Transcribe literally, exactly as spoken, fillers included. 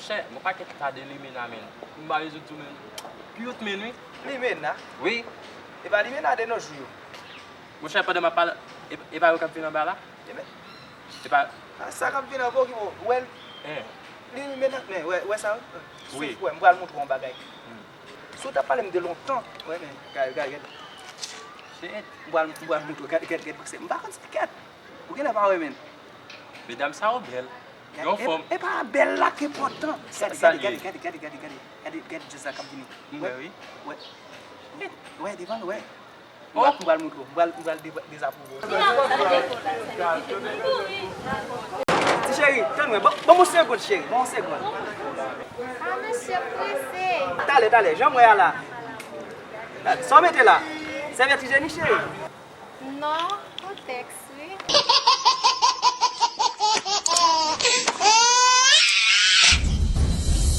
Monchè, gon pakèt ta de limena, menn. M pa rezoud tou, menn. Cute, menn, wi. Limena? Wi. E pa limena de nos jours yo. Monchè, pandan m ap pale, e, e pa yo k ap vin anba la? E pa... A sa k ap vin anba w ki bon. Wè l. Eh. Limena, men, wè, wè sa, wè. Wi. Wè, m pral montre w yon bagay. Si w ta pale m de lontan, wè, men, gade, gade, gade. Shit. M pral, m pral montre w, gade, gade, gade, paske m pa konn sa, gade. Ou genlè pa wè, men. Medam sa yo bèl. Yo anfòm. E pa bèl la ki enpòtan. Sa, Gade, sa gade, li gade, ye. Gade, gade, gade, gade. Gade, gade just sa k ap vini. M wè, wi. Wè. Wè, devan l, wè. M Oh. pral, m pral montre w. M pral, m pral de- dezapwouve w. Ti cheri, tann mwen. Ban, ban m yon segonn, cheri. Ban m yon segonn. Ah, mesye prese. Talè, talè, jan m wè a la. Talè, sa w mete la? Sèvyèt ijyenik, cheri? Non, kontèks, wi.